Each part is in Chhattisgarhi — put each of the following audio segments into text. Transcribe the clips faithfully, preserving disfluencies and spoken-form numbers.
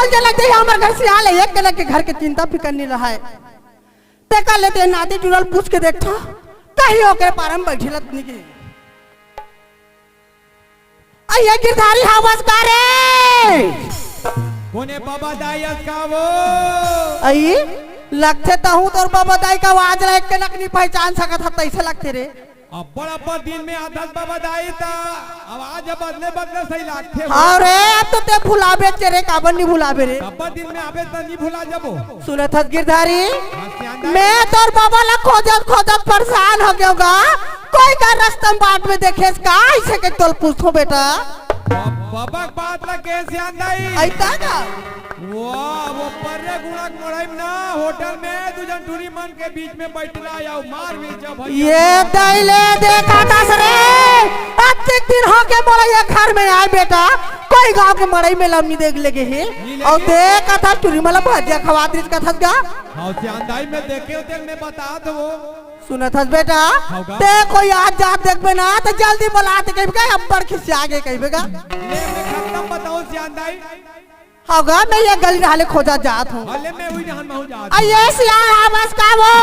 चल चला दे, हमर घर सियान हे, एक कनक के घर के चिंता फिकर नइ रहय। तेकर ले ते नाती टूरा ल पूछ के देखथंव, कहीं ओकरे पारा म बइठे ल त नइ गे। अइया गिरधारी, हवस का रे? कोने बबा दाई अस का वो? अई, लगथे तहूं तोर बबा दाई के आवाज ला एक कनक नइ पहिचान सकत हस, तइसे लगथे रे। अब्बड़ अब्बड़ दिन में आथस बबा दाई, त आवाज बदले बदले सही लागथे हो। अरे, अब तो ते भुलाबे चे रे, काबर नइ भुलाबे रे? अब्बड़ दिन में आबे त नइ भुला जाबो। सुनत हस गिरधारी, हाँ, सियान दाई। मैं तोर बबा ला खोजत खोजत परेशान हो गेंव गा। कोई का रस्ता म बाट में देखेस का, अइसे के तोल पूछथंव बेटा। ब-, बबा के बात ला के सियान दाई। अइता का? वाह, वो पर्रे गुणक मड़ई में ना, होटल में दू झन टूरी मन के बीच में बइठे रहा, अउ मार भी जब भैया। ए दाई ले, देखत हस रे, अतेक दिन हो गे मोला ये घर में आय बेटा, कोई गांव के मड़ई में ल नइ देख ले गे हे, अउ देखत हस टूरी मन ला भजिया खवात रिहिस कथस गा। हाँ, सियान दाई में देखे हों तेला मैं बतात हों। सुनत हस बेटा, हाँ गा। ते कोई आत जात देखबे ना, त जल्दी बला, ते कहिबे गा, अब्बड़ खिसिया गे कहिबे गा। ले, मैं खत्तम बतावंव सियान दाई। हव गा, मैं ये गली डहर ले खोजत जात हों। भले मैं उही डहर म हूँ जात हों। अइया सियान, हवस का वो?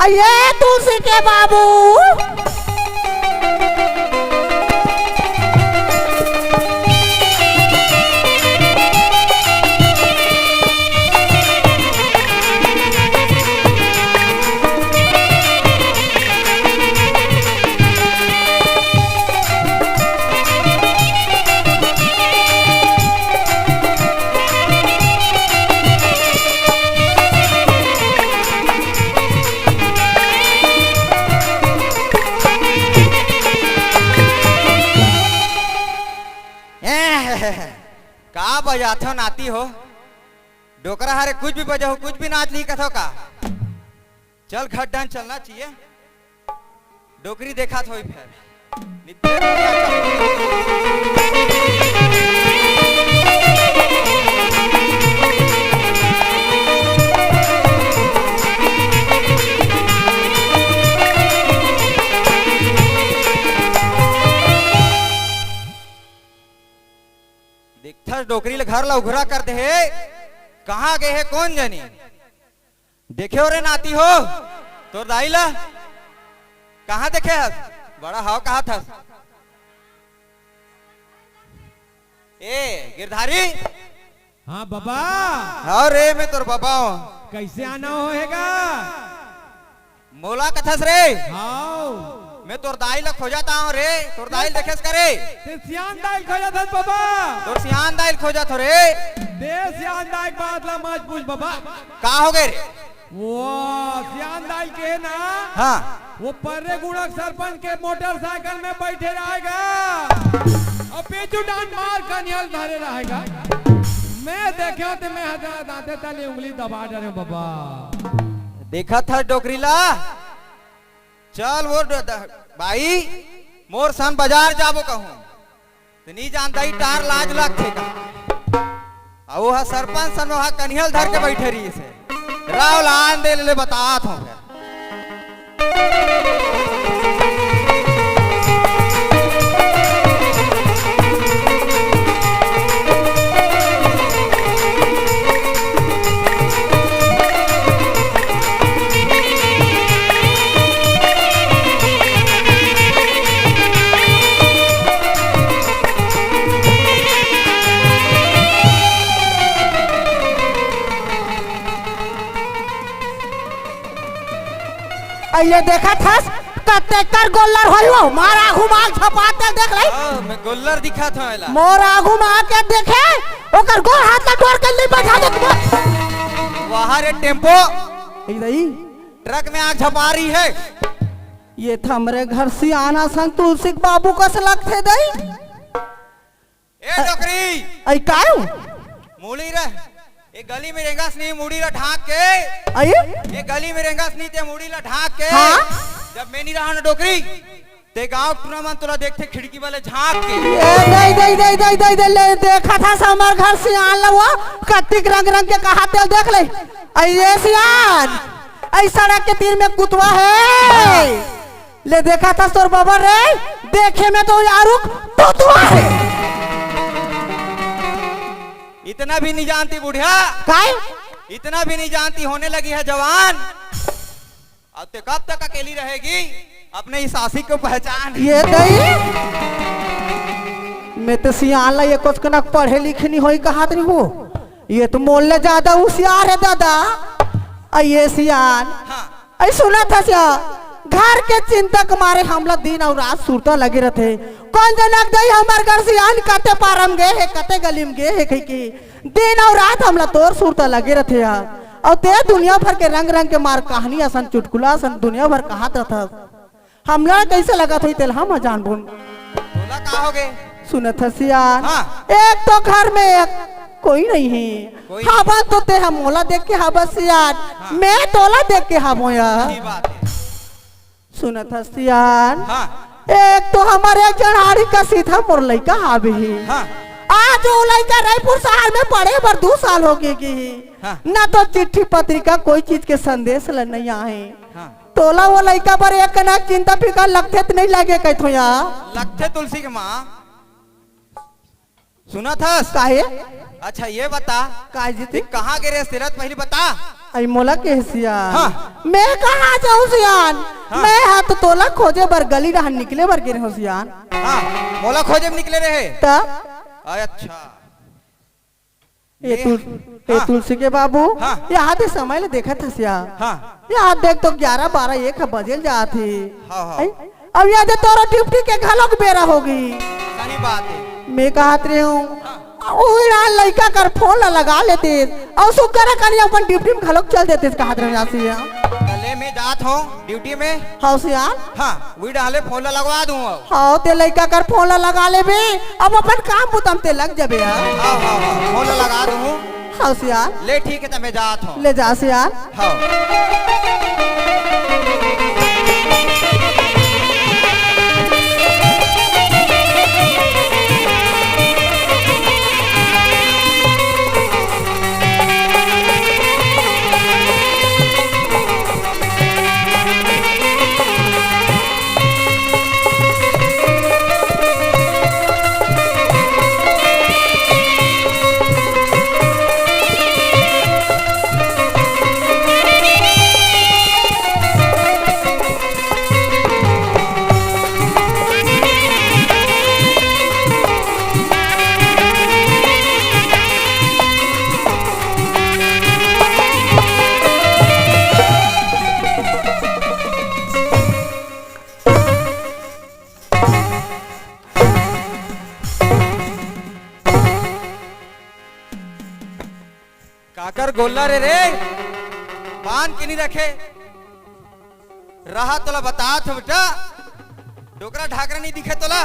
अइया तुलसी के बाबू। का बजाथव नाती हो? डोकरा हरे कुछ भी बजाहू, कुछ भी नाच लिही कथव का? चल घर डहर चलना चाहिए। डोकरी देखत होही फेर। निब्बे रुपया का। देखथस डोकरी ल घर ल उघरा कर दे हे, कहाँ गे हे कोन जनी? देखे हो रे नाती हो, तोर दाई ला कहाँ देखे हस? बड़ा हव कहत हस। ए गिरधारी। हाँ बबा। हव रे, मैं तोर बबा हों। कइसे आना होहे गा? मोला कथस रे? हाव। मैं तोर दाई ला खोजत आंव रे, तोर दाई ला देखेस का रे? ते सियान दाई ला खोजत हस बबा। तोर सियान दाई ला खोजत हों रे। ते सियान दाई के बात ला मत पूछ बबा। का हो गे रे? वो सियान दाई के ना। हाँ। वो पर्रे गुणक सरपंच के मोटरसाइकिल में बइठे रहय गा। अउ पीछू डांड मार कनिहा ल धरे रहय गा। मैं देखेंव ते मैं हजा दांते तले उंगली दबा डरेंव बबा। देखत हस डोकरी ला? चल वो ड-, ड-, भाई, मोर संग बजार जाबो कहूं। त नइ जानत हस, टार लाज लागथे का? अउ ओह सरपंच सन ओह कनिहा ल धर के बइठे रिहिस हे। रव लान दे ले, ले बतात हों फेर। अइया देखत हस, कतेक कर गोल्लर होही वो, मार आघू म आके झपात हे देख ले। हाँ, मैं गोल्लर दिखत हों एला। मोर आघू म आके देखे, ओकर गोड़ हाथ ला टोर के ले बइठा दे। वाह रे टेम्पो। ए दाई। ट्रक में आके झपा रही है। ये त हमरे घर सियान असन तुलसी के बाबू कस लगथे दाई। ए डोकरी। अई कायो? मुड़ी रे, ए गली में रेंगस नहीं मुड़ी ला ढांक के। अई? ए गली में रेंगस नहीं ते मुड़ी ला ढांक के। हाँ? जब मैं नहीं रहा ना डोकरी, ते गांव टूरा मन तोला देखथे खिड़की वाले झांक के। ए, दई, दई, दई, दई, दई, दई, ले, देखत हस हमर घर सियान ला वो, कतिक रंग रंग के कहाथे देख ले। अई ये सियान, अई सड़क के तीर में कुतवा हे। ले देखत हस तोर बबा रे, देखे में तो यारुक तोतवा हे। इतना भी नहीं जानती बुढ़िया। काय? इतना भी नहीं जानती, होने लगी है जवान। अब ते कब तक अकेली रहेगी? अपने इस आशिक को पहचान। ये दई, मैं तो सियान ला ये कुछ कनक पढ़े लिखे नहीं होई कहत रही हूँ। ये तो मोल ले ज्यादा होशियार है दादा। आ ये सियान, हाँ। ऐ सुनत हस या, घर के चिंता के मारे हमला दिन अउ रात सुरता लगे रथे। कोन जनक दई हमर घर सियान कते पारम गे हे, कते गली म गे हे कहिके। दिन अउ रात हमला तोर सुरता लगे रथे यार। अउ ते दुनिया भर के रंग रंग के मार कहानी असन, चुटकुला असन दुनिया भर कहत रथस। हमला कइसे लगत होही तेला हम जानबो। तोला का होगे? सुनत हस सियान। हाँ। एक तो घर में एक कोई नहीं है। कोई हाबस तो ते ह मोला देख के हाबस सियान। हाँ। मैं तोला देख के हाबो यार। अच्छी बात है। सुनत हस सियान। हाँ। एक तो हमर एक जन हाड़ी का सीधा मोर लइका हाबे ही। हाँ। आज वो लइका रायपुर शहर में पढ़े बर दू साल होगे गे ही। हाँ। ना तो चिट्ठी पत्रिका कोई चीज के संदेश ल नहीं आए। हाँ। तोला वो लइका बर एक कनक चिंता फिकर लगथे त नहीं लगे कहिथो या। लगथे तुलसी के माँ। सुनत हस? काहे? अच्छा ये बता। काय जी ते? ते कहाँ गे रेहेस तेला त पहिली बता। अई मोला कहे सियान। हाँ। मैं कहाँ जाहूँ सियान? हाँ। मैं हा तो तोला खोजे बर गली डहर निकले बर गे रेहेंव सियान। हाँ, मोला खोजे म निकले रहे। त? अच्छा। ए मैं तुल-, ए हाँ। तुलसी के बाबू, हाँ। ये आदे समय ले देखत हस या। हाँ। ये आदे देख तो ग्यारह बारह एक बजे ल जात हे। हाँ, हाँ। हैं? अब ये आदे तोरो ड्यूटी के घलोक बेरा होगे। सही बात है। मैं कहत रहेंव, हाँ। उही डाहर लइका कर फोन ला लगा लेतेस, अउ सुग्घर कनी अपन ड्यूटी म घलोक चल देतेस कहत रहेंव यार सियान। त ले मैं जात हँव ड्यूटी में। हव सियान। हाँ। उही डाहर ले फोन ला लगवा दूँ अब। हव, ते लइका कर फोन ला लगा लेबे, अब अपन काम बुता म ते लग जाबे यार। हाँ, हाँ, हाँ, फोन ला लगा दूँ। हव सियान। ले ठीक है, त मैं जात हँव। ले जा सियान। हाँ। काकर गोल्लर हे रे, बांध के नहीं रखे। रहा तोला बतात हँव बेटा, डोकरा ढाकरा नहीं दिखे तोला।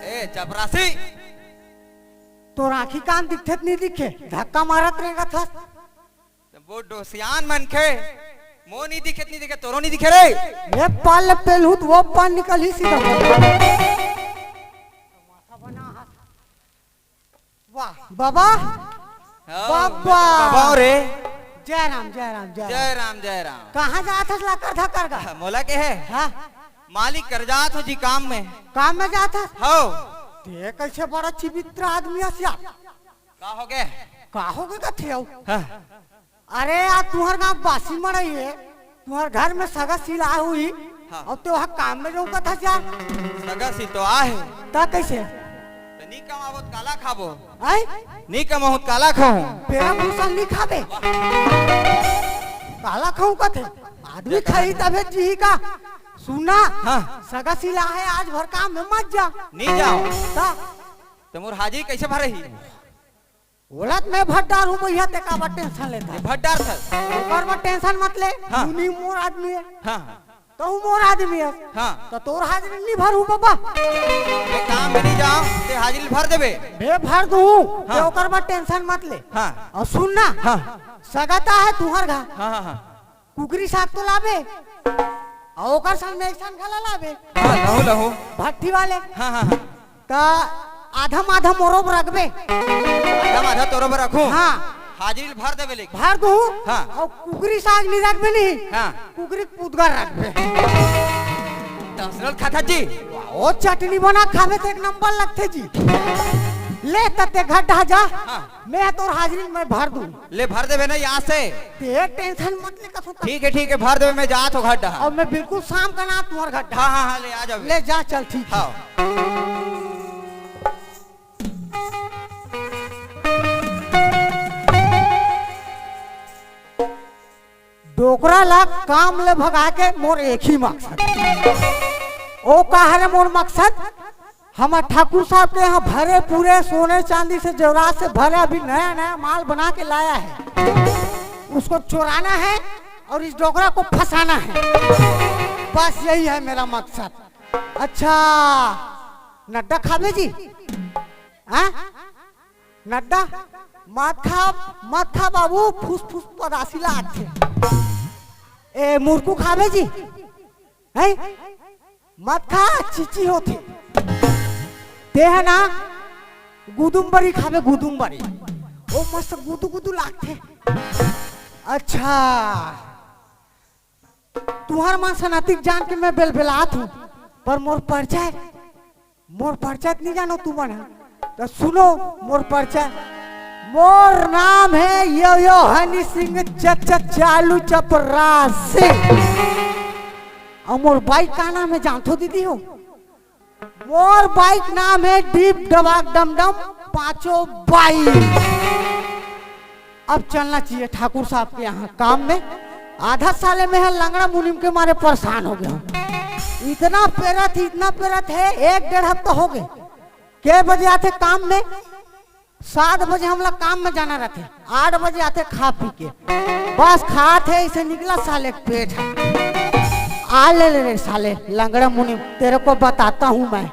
ए चपरासी, तोर आँखी कान दिखथे त नहीं दिखे, धक्का मारत रेंगत हस। त वो डोसियान मनखे, मोर नहीं दिखे त नहीं दिखे, तोरो नहीं दिखे रे। ये पाल पेलहूँ त वो पाल निकलही सीधा। वाह, बाबा। हाँ, बाबा। मैं तो बाबा हँव रे। जय राम, जय राम, जय राम। जय राम, जय राम। कहाँ जात हस लकर धकर गा? हाँ, मोला कहे? हाँ। मालिक कर जात हँव जी काम में। काम में जात हस? हव। ते कइसे बड़ा चिवित्र आदमी हस यार? का होगे? का होगे कथे हव? हाँ। अरे यार, तुँहर गाँव बासी मड़ई हे, तुँहर घर में सगा सिला होही, हाँ। अउ ते वहाँ काम में जाहूँ कथस यार। सगा सिल तो आहे। त कइसे? त नी कमाबो त काला खाबो? आँय? नी कमाहूँ त काला खाहूँ? पेरा भूसा नी खाबे? काला खाहूँ कथे? आदमी देखा खाही ना। तभे त जीही का? सुन ना, हाँ। सगा सिला हे, आज भर काम में मत जा। नी जाँव। त? त मोर हाजिरी कइसे भरही? ओला त मैं भर डारहूँ भइया, ते काबर टेंशन लेथस? भर डारथस। ओकर बर टेंशन मत ले, हाँ। तू नी मोर आदमी हे। हाँ। तहूँ मोर आदमी हे। हाँ। त तोर हाजिरी नी भरहूँ बाबा। मैं काम में नी जाँव, ते हाजिरी भर देबे। मैं भर दूँ, हाँ। ते ओकर बर टेंशन मत ले। हाँ। अउ सुन ना, हाँ। सगा त हे तुँहर घर। हाँ, हाँ, हाँ। कुकरी साग तो लाबे, अउ ओकर संग में एक ठन घला लाबे। हाँ, लहूँ, लहूँ। भट्ठी वाले। हाँ, हाँ, हाँ। त आधा माधा मोरो बर रखबे। आधा माधा तोरो बर रखूँ? हाँ। हाजिरी भर देबे लेकिन। भर दूँ। हाँ। अउ कुकरी साग नी रखबे नहीं। हाँ। कुकरी के पुदगर रखबे। रोल खाता जी। ओ चटनी बना खाबे त एक नंबर लगथे जी। ले तते घर डहा जा। हाँ। मैं तोर हाजिरी मैं भर दूं। ले भर देबे ना यहाँ से। ते टेंशन मत ले कसो। ठीक है, ठीक है, भर देबे, मैं जात हो घर डहा। और मैं बिल्कुल शाम का ना तुम्हार घर डहा। हाँ, हाँ, हाँ, ले आ जाओ। ले जा, चल ठीक है। हाँ। डोकरा ला काम ले भगा के मोर एक ही मकसद। ओ का हरे मोर मकसद? हमर ठाकुर साहब के यहाँ भरे पूरे सोने चांदी से जेवरात से भरे अभी नया नया माल बना के लाया है, उसको चुराना है और इस डोकरा को फंसाना है। बस यही है मेरा मकसद। अच्छा, नड्डा खाबे जी? हाँ, नड्डा मत खा, मत खा बाबू, फुसफुस पदासी लागथे। ए, मुरकू खाबे जी? हैं? मत खा, चिची होथे। ते है ना, गुदुम बरी खाबे, गुदुम बरी। ओ मस्त गुदु गुदु लागथे। अच्छा, तुहर मन सनातिक जान के मैं बेलबेलात हूँ, पर मोर परिचय, मोर परिचय त नहीं जानो तुमन ह। तो सुनो मोर परिचय। मोर नाम है यो यो हनी सिंह चच चालू चपरासी। और मोर बाइक का नाम है जानथो दीदी हो? मोर बाइक नाम है डीप डबाक डमडम पांचों बाई। अब चलना चाहिए ठाकुर साहब के यहाँ काम में। आधा साले में है लंगड़ा मुनिम के मारे परेशान हो गया हूँ। इतना पेरत, इतना पेरत है, एक डेढ़ हफ्ता हो गए। के बजे आथे काम में? सात बजे हमला काम में जाना रहथे, आठ बजे आथे खा पी के, बस खात है, इसे निकला साले के पेट है। आ ले ले रे साले लंगड़ा मुनि, तेरे को बताता हूँ मैं।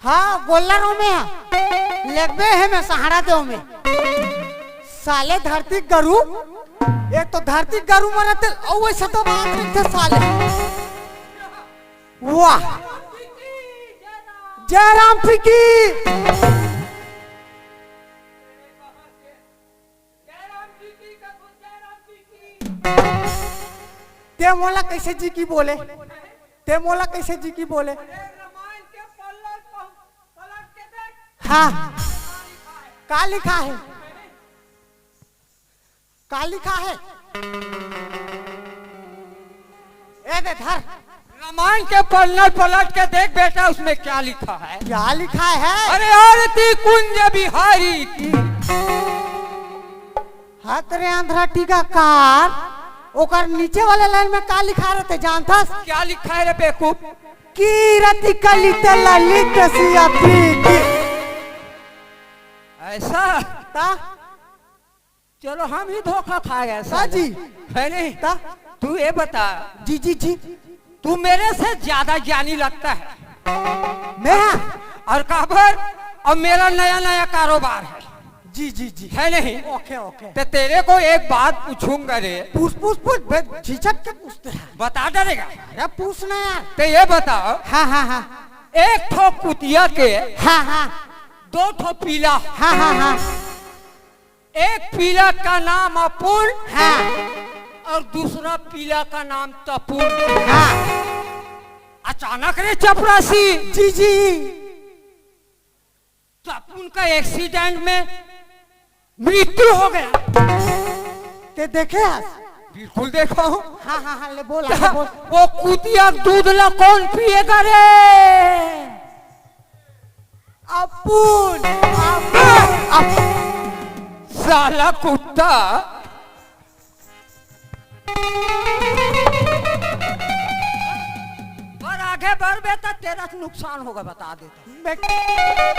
हाँ, गोल्लर ओमे हा। लेगबे हे मैं सहारा दे ओमे। साले धरती गरु, एक तो धरती गरु मरत हे, अउ वैसे तो बात नहीं थे साले। वाह। जयराम फिकी। ते मोला कैसे जी की बोले? ते मोला कैसे जी की बोले? हाँ। का लिखा है? का लिखा है? ए दे धर। रामायण के पन्ना पलट के देख बेटा, उसमें क्या लिखा है? क्या लिखा है? अरे आरती कुंज बिहारी की। हत रे आंध्रा टीकाकार, ओकर नीचे वाले लाइन में का लिखा रहते जानथस? क्या लिखा है रे बेवकूफ? कीरति कलित ललित सिया प्रीति। ऐसा? ता? चलो, हम ही धोखा खा गए ता साले। जी। है नहीं? ता? तू ये बता। जी, जी, जी। तू मेरे से ज्यादा ज्ञानी लगता है। मैं? और काबर? और मेरा नया नया कारोबार है। जी, जी, जी। है नहीं? ओके, ओके। तो तेरे को एक बात पूछूंगा रे। पूछ, पूछ, पूछ, बे-, झिझक के पूछते हैं। बता डरेगा? अरे पूछ ना यार। तो ये बताओ। हाँ, हाँ, हाँ। एक ठो कुतिया के हाँ, हाँ। दो ठो पीला। हाँ, हाँ, हाँ। एक पीला का नाम अपुन। हाँ। और दूसरा पीला का नाम तपुन। हाँ। अचानक रे चपरासी। जी, जी। तपुन का एक्सीडेंट में मृत्यु हो गया। ते देखे हस? बिल्कुल देखा हूँ। हाँ, हाँ, हाँ, ले बोल, आगे बोल। वो कुतिया दूध ला कौन पिएगा रे? अपुन, अपुन, अपुन। साला कुत्ता। पर आगे बढ़बे त तेरा नुकसान होगा, बता देता। मैं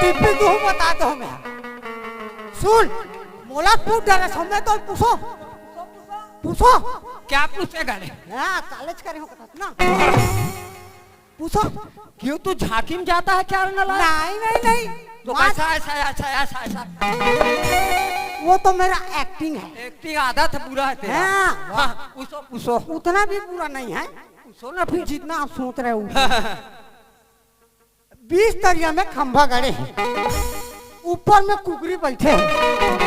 टिप्पी दूँ, बता दो मैं। सुन, मोला पूछ डरे सो, मैं तो पूछो। पूछो। क्या पूछेगा रे? हाँ, कॉलेज करे हो कथा ना। पूछो। क्यों, तू झांकी में जाता है क्या रे नालायक? नहीं, नहीं, नहीं। तो मार- कैसा, ऐसा, ऐसा, ऐसा, ऐसा? वो तो मेरा एक्टिंग है। एक्टिंग आधा तो बुरा है तेरा। हाँ। हाँ, पूछो, पूछो। उतना भी बुरा नहीं है। पूछो ना फिर। जितना आप सोच रहे हो। बीस तरिया में खंभा गड़े हैं, ऊपर में कुकरी बैठे हैं।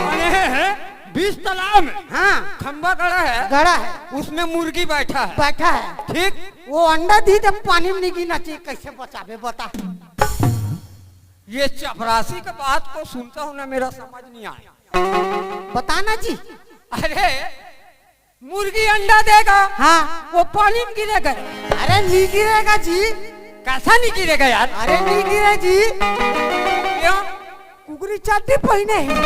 अरे, बीस तालाब में हाँ। खंभा गड़ा है, गड़ा है। उसमें मुर्गी बैठा है। बैठा है। ठीक। वो अंडा दी जब पानी में नहीं गिरना चाहिए, कैसे बचावे बता? ये चपरासी के बात को सुनता हूँ ना, मेरा समझ नहीं आया। बताना जी। अरे, मुर्गी अंडा देगा, हाँ। वो पानी में गिरेगा। अरे, नहीं गिरेगा जी। कैसा नहीं गिरेगा यार? अरे, नहीं गिरे जी। क्यों? कुकरी चड्डी पहने हैं,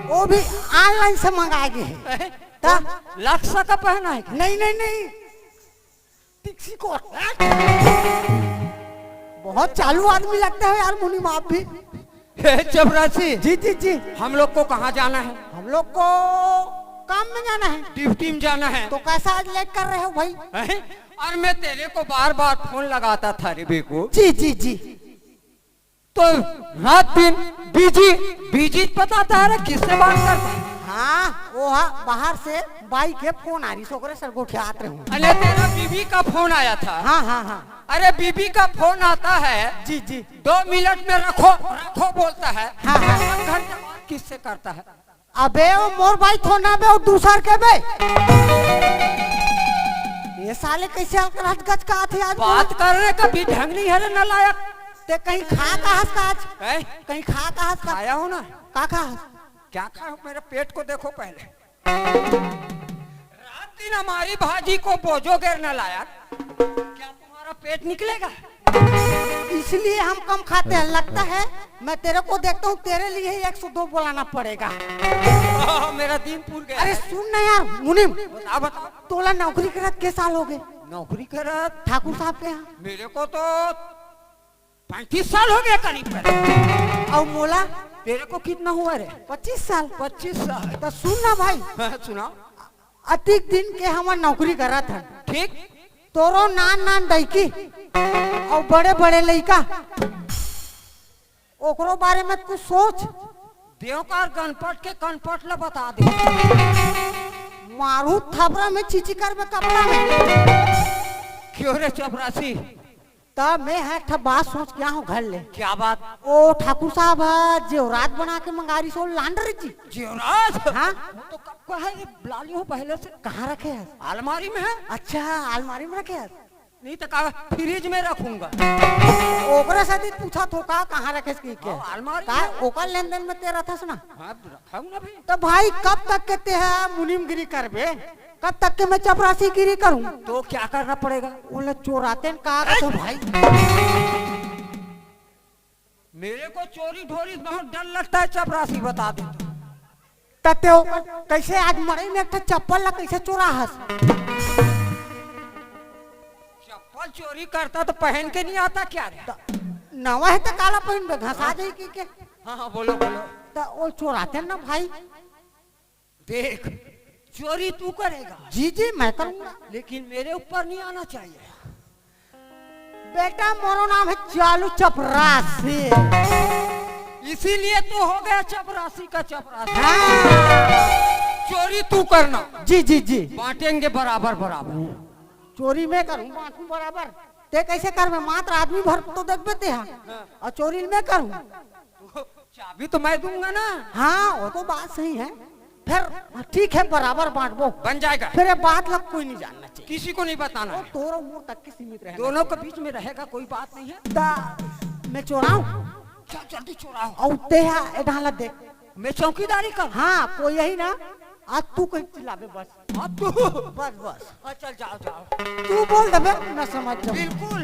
वो भी ऑनलाइन से मंगाए गए हैं। हैं? ता? लक्सा का पहना है क्या? नहीं, नहीं, नहीं। टिक्सी को। बहुत चालू आदमी लगते हो यार मुनीम आप भी। हे चपरासी, जी, जी, जी। हम लोग को कहाँ जाना है? हम लोग को काम में जाना है। ड्यूटी में जाना है। तो कैसा आज लेट कर रहे हो भाई? हैं? और मैं तेरे को बार बार फोन लगाता था रे बेवकूफ। जी, जी, जी। तो रात दिन बिजी, बिजी बताता है रे, किससे बात करता है? हाँ, वो हा, बाहर से बाई के फोन आ रही, सोकरे सर गोठियात रहे हूँ। अरे, तेरा बीबी का फोन आया था। हाँ, हाँ, हाँ। अरे, बीबी का फोन आता है, जी, जी। दो मिनट में रखो, रखो बोलता है। हाँ, हाँ। एक घंटे बात किससे करता है? अबे, वो मोर बाई थोड़ा बे, वो दूसर के बे। ये साले कैसे हल्का हाथ गच का आथे आज? बात करने का भी ढंग नहीं है रे नालायक। ते कहीं खा का हस का आज? हैं? कहीं खा का हस का? खाया हो ना। का खा हस? क्या खाया हो? मेरे पेट को देखो पहले। रात दिन हमारी भाजी को बोझो गैर नालायक। क्या तुम्हारा पेट निकलेगा? इसलिए हम कम खाते हैं। लगता है मैं तेरे को देखता हूँ, तेरे लिए ही एक सौ दो बुलाना पड़ेगा। ओह, मेरा दिन पूर गया। अरे सुन ना यार मुनीम, बता, बता। तोला नौकरी करत के साल हो गए? नौकरी करत? ठाकुर साहब के यहाँ। मेरे को तो पैंतीस साल हो गए करीब करीब। और मोला? तेरे को कितना हुआ रे? पच्चीस साल। पच्चीस साल। तो सुन ना भाई। हाँ, सुनाओ। अतिक दिन के हमन नौकरी करत हन। ठीक। तोरो नान नान दईकी और बड़े बड़े लइका, ओकरो बारे में कुछ सोच। देवकार गणपट के कनपट ला बता दे। मारू थपरा में चीची कर में कपड़ा में। क्यों रे चपरासी? त मैं ह एक ठा बात सोच के आहूँ घर ले। क्या बात? ओ ठाकुर साहब ह जेवरात बना के मंगारी सो लांडर जी। जेवरात? हाँ। तो कब का है ये? लाली हो पहले से। कहाँ रखे है? अलमारी में है। अच्छा, अलमारी में रखे है। नहीं तो का फ्रिज में रखूंगा। ओकरे से भी पूछा थो का कहाँ रखे की के? हाँ, अलमारी का में। ओकर लेन देन में ते रखस ना। हाँ, रखा हूँ ना भाई। तो भाई कब तक के ते है मुनीमगिरी करबे? कब तक के मैं चपरासीगिरी करूं? तो क्या करना पड़ेगा? ओला चोराते न का ए! तो भाई। मेरे को चोरी ढोरी से बहुत डर लगता है, चपरासी बता दे तो। तते हो, कैसे आज मड़ई में एक ठो चप्पल ला कैसे चोरा हस? चप्पल चोरी करता तो पहन के नहीं आता क्या रे? त-, नवा है तो काला पहनबे, घसा हाँ। जाई की के? हाँ, हाँ, बोलो, बोलो। त वो चोराते ना भाई। देख, चोरी तू करेगा। जी, जी, मैं करूंगा। लेकिन मेरे ऊपर नहीं आना चाहिए। बेटा, मोरो नाम है चालू चपरासी। इसीलिए तो हो गया चपरासी का चपरासी। हाँ। चोरी तू करना। जी, जी, जी। बांटेंगे बराबर बराबर। चोरी मैं करूं, बांटूं बराबर। ते कैसे करबे? मात्र आदमी भर तो देखबे ते हा। हाँ। और चोरी मैं करूं। तो चाबी तो मैं दूंगा ना। हाँ, वो तो बात सही है। फिर ठीक है, बराबर बांटबो। बन जाएगा। फिर ये बात ला कोई नहीं जानना चाहिए। किसी को नहीं बताना है। तोरो मोर तक के सीमित रहना दोनों के बीच में रहेगा, कोई बात नहीं है। दा- मैं चोराऊं? जा, जल्दी चोराओ। अउ तेहा ए डाला देख। मैं चौकीदारी कर। हाँ, कोई यही ना। आज तू कहीं चिल्लाबे बस। अब तू। बस, बस। हाँ, चल, जाओ, जाओ। तू बोल देबे, मैं समझ जाऊँ। बिल्कुल।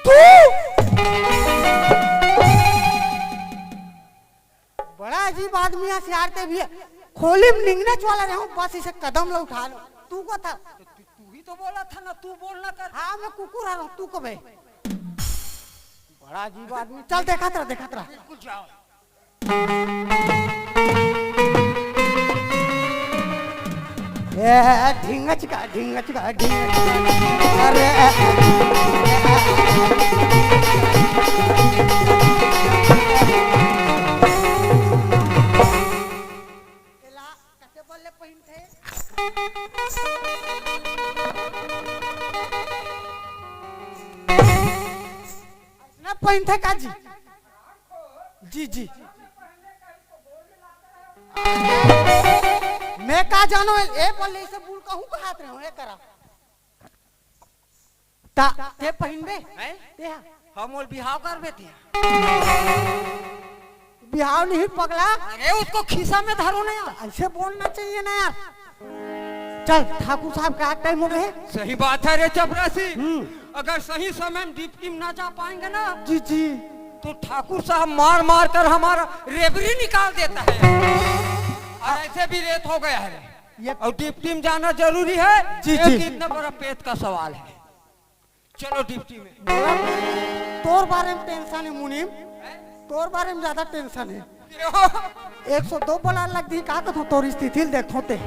तू बड़ा अजीब आदमी हे, सियारते भी हे। खोली में निंगने वाला रहूं, बस इसे कदम ला उठा लो। तू को था? तू, तू ही तो बोला था ना, तू बोलना कर। हाँ, मैं कुकुर आ रहा हूँ, तू को बे। बड़ा अजीब आदमी। चल, देखत रह, देखत रह। बिल्कुल जाओ। ए, ढिंगच का, ढिंगच का, ढिंगच का। अरे। एला कते बल्ले पहिनथे? ना पहिनथे का जी? जी, जी। मैं का जानो, ए बल्ले इसे बुड़कहू कहात रहे हो, ए करा। ता, ते पहिनबे? हैं? ते हा? हम बोल बिहाव करबे ते। बिहाव नहीं पगला। अरे उसको खीसा में धरो ना यार। ऐसे बोलना चाहिए ना यार। चल, ठाकुर साहब का टाइम हो गए। सही बात है रे चपरासी। हम्म। अगर सही समय में ड्यूटी में ना जा पाएंगे ना, जी, जी। तो ठाकुर साहब मार मार कर हमारा रेबरी निकाल देता है। और ऐसे भी रेत हो गया है। ये और ड्यूटी में जाना जरूरी है। जी, ये जी। कितना बड़ा पेट का सवाल है। चलो ड्यूटी में। बोला, तोर बारे में टेंशन है मुनीम, तोर बारे में ज्यादा टेंशन है। एक सौ दो बोला लग दी का तो तोर स्थिति ल देखो ते।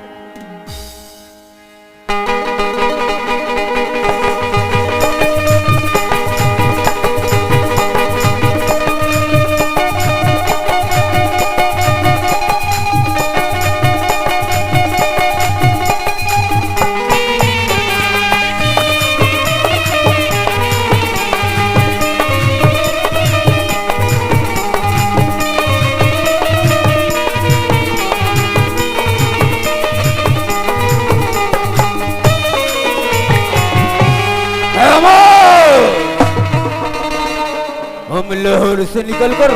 हम लाहौर से निकलकर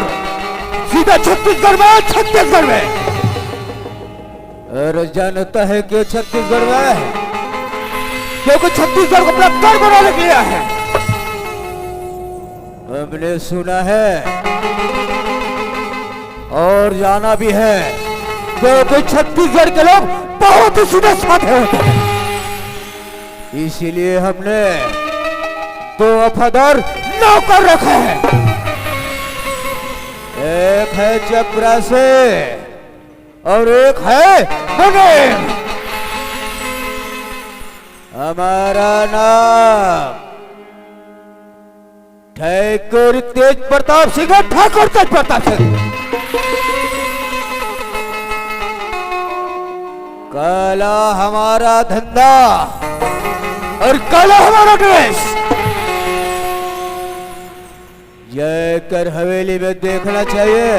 सीधा छत्तीसगढ़ में, छत्तीसगढ़ में। और जानता है क्यों छत्तीसगढ़ में? क्योंकि छत्तीसगढ़ को अपना घर बनाने के लिए आया है। हमने सुना है और जाना भी है, क्योंकि छत्तीसगढ़ के लोग बहुत ही सीधे साधे होते हैं। इसीलिए हमने दो वफादार नौकर रखे हैं। एक है चपरासी और एक है मुनीम। हमारा नाम ठाकुर तेज प्रताप सिंह है, ठाकुर तेज प्रताप सिंह। काला हमारा धंधा और काला हमारा ड्रेस। जाकर हवेली में देखना चाहिए,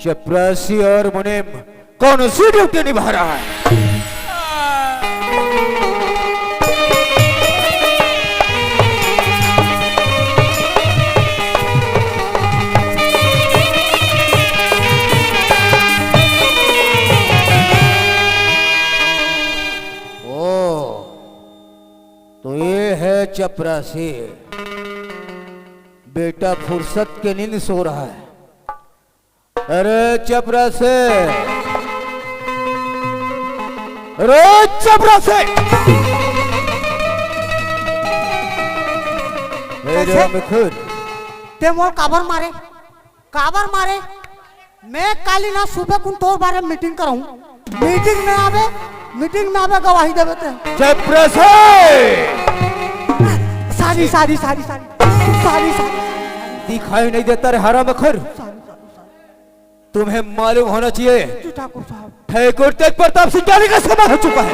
चपरासी और मुनीम कौन सी ड्यूटी निभा रहा है। ओ, तो ये है चपरासी। बेटा फुर्सत के नींद सो रहा है। अरे चपरासी, अरे चपरासी। मेरे कैसे? मिथुन। ते मोर काबर मारे? काबर मारे? मैं काली ना सुबह कुन तोर बारे में मीटिंग कराऊं। मीटिंग में आवे, मीटिंग में आवे, गवाही देवे ते। चपरासी। Sorry, sorry, sorry, sorry. Sorry, sorry. दिखाई नहीं देता रे हरामखोर। Sorry, sorry, sorry. तुम्हें मालूम होना चाहिए, जी ठाकुर साहब। ठाकुर तेज प्रताप सिंह जाने का समय हो चुका है।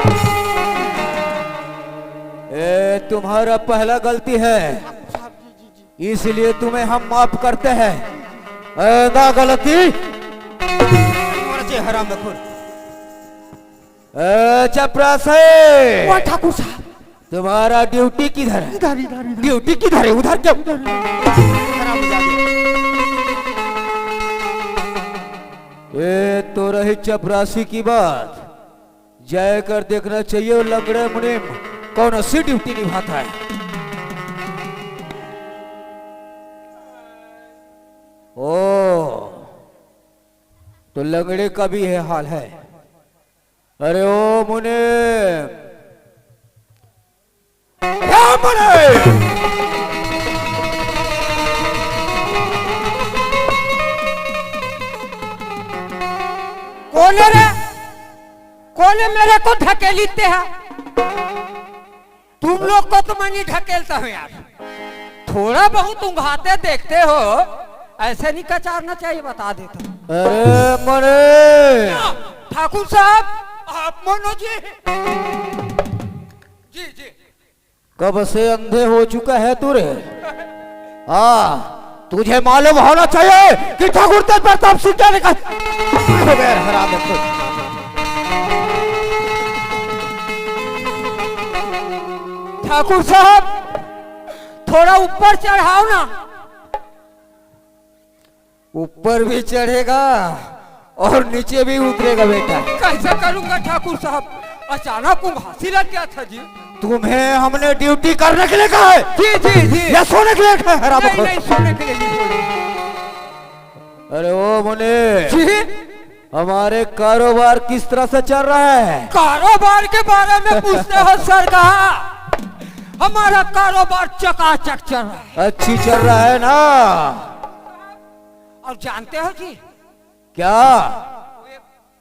ए, तुम्हारा पहला गलती है, ठाकुर साहब, जी, जी, जी। इसलिए तुम्हें हम माफ करते हैं। आइंदा गलती नहीं होना चाहिए, हरामखोर। ए, चपरासी! वाह, ठाकुर साहब। तुम्हारा ड्यूटी किधर है? इधर, इधर, इधर। ड्यूटी किधर है? उधर क्या? इधर। ये तो रही चपरासी की बात। जाकर देखना चाहिए वो लंगड़े मुनीम कौन सी ड्यूटी निभाता है। ओ, तो लंगड़े का भी ये हाल है। अरे ओ मुने, क्या मुने? कौन है रे? कौन है मेरे को ढकेलते हैं? तुम लोग को तो मैं नहीं ढकेलता हूँ यार, थोड़ा बहुत ऊंघाते देखते हो, ऐसे नहीं कचारना चाहिए, बता देता हूँ। अरे मरे! ठाकुर साहब, आप मनो जी। जी, जी। कब से अंधे हो चुका है तू रे? हाँ, तुझे मालूम होना चाहिए कि ठाकुर तेज प्रताप सिंह क्या निकाल हो गया, हराम है तू। ठाकुर साहब, थोड़ा ऊपर चढ़ाओ ना। ऊपर भी चढ़ेगा और नीचे भी उतरेगा बेटा। कैसा करूंगा ठाकुर साहब, अचानक ऊंघासी लग गया था जी। तुम्हें हमने ड्यूटी करने के लिए कहा है? जी, जी, जी। या सोने के लिए कहा है, हराम नहीं, खोर? नहीं, सोने के लिए नहीं, सोने के लिए। अरे ओ मुने, जी? हमारे कारोबार किस तरह से चल रहा है? कारोबार के बारे में पूछते हो सरकार? हमारा कारोबार चकाचक चल रहा है। अच्छी चल रहा है ना? और जानते हो जी, क्या?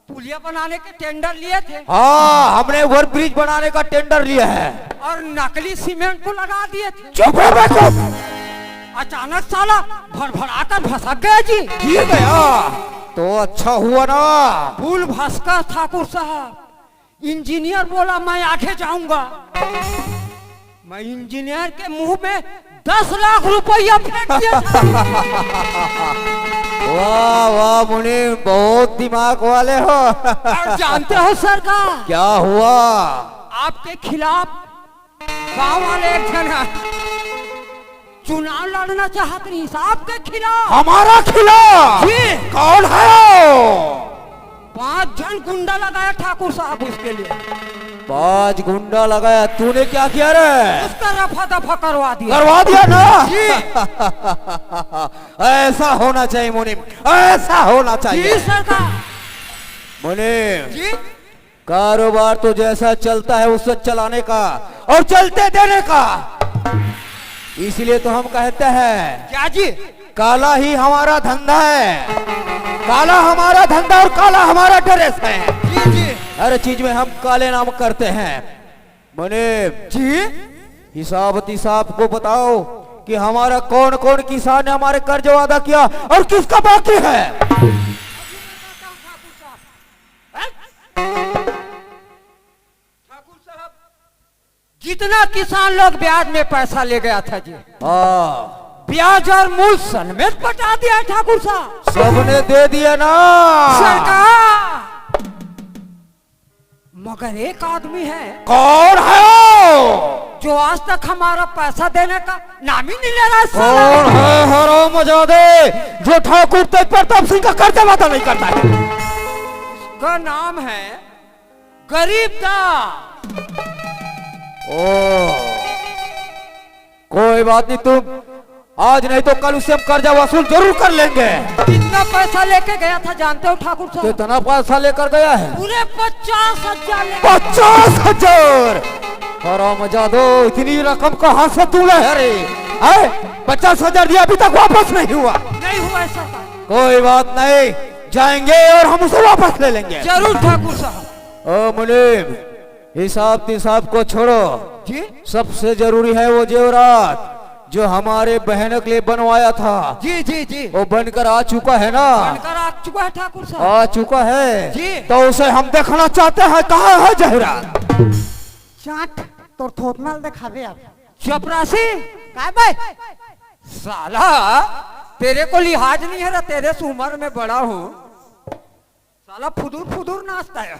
पुलिया बनाने के टेंडर लिए थे। हाँ, हमने ओवर ब्रिज बनाने का टेंडर लिया है। और नकली सीमेंट को लगा दिए थे। चुप रहो बेवकूफ। अचानक साला भड़भड़ाकर भसक गया जी। गिर गया? तो अच्छा हुआ ना। भूल भसका ठाकुर साहब। इंजीनियर बोला, "मैं आगे जाऊंगा।" मैं इंजीनियर के मुंह में दस लाख रुपया फेंक दिया था। वाह, वाह मुनीम, बहुत दिमाग वाले हो। और जानते हो सरकार, क्या हुआ? आपके खिलाफ गांव वाले एक जन है, चुनाव लड़ना चाहते हैं आपके खिलाफ। हमारा खिलाफ? जी। कौन है वो? पांच जन गुंडा लगाया ठाकुर साहब उसके लिए। पांच गुंडा लगाया, तूने क्या किया रे? उसका रफा दफा करवा दिया। करवा दिया ना? जी। ऐसा होना चाहिए मुनीम, ऐसा होना चाहिए। जी सरकार। मुनीम, जी। कारोबार तो जैसा चलता है उससे चलाने का और चलते देने का। इसीलिए तो हम कहते हैं, क्या जी? काला ही हमारा धंधा है, काला हमारा धंधा और काला हमारा ड्रेस है। जी, जी। हर चीज में हम काले नाम करते हैं। मुनीम जी, हिसाब तिसाब को बताओ कि हमारा कौन कौन किसान ने हमारे कर्ज अदा किया और किसका बाकी है। ठाकुर साहब, जितना किसान लोग ब्याज में पैसा ले गया था जी, हाँ। ब्याज और मूल समेत पटा दिया है ठाकुर साहब। सबने दे दिया ना। सरकार, मगर एक आदमी है। कौन है वो? जो आज तक हमारा पैसा देने का नाम ही नहीं ले रहा है साला। कौन है हरामजादे जो ठाकुर तेज प्रताप सिंह का कर्जा वादा नहीं करता है? उसका नाम है गरीब दा। ओ, कोई बात नहीं, तुम आज नहीं तो कल उससे हम कर्जा वसूल जरूर कर लेंगे। कितना पैसा लेके गया था जानते हो ठाकुर साहब? कितना पैसा लेकर गया है? पूरे पचास हजार लेके पचास हजार? हरामजादो, इतनी रकम कहाँ से तू लाया रे? हैं? पचास हजार दिया, अभी तक वापस नहीं हुआ। नहीं हुआ ऐसा का? कोई बात नहीं, जाएंगे और हम उसे वापस ले लेंगे। जरूर ठाकुर साहब। ओ मुनीम, हिसाब तिसाब को छोड़ो। जी? सबसे जरूरी है वो जेवरात जो हमारे बहनों के लिए बनवाया था। जी, जी, जी। वो बनकर आ चुका है ना? बनकर आ चुका है ठाकुर साहब। आ चुका है? जी। तो उसे हम देखना चाहते हैं, कहाँ है जेवरात? चाट, तोर थोथना ल दिखावे अब। चपरासी। काय बे? साला, तेरे को लिहाज नहीं है ना, तेरे से उम्र में बड़ा हूँ। साला फुदुर फुदुर नाचता है।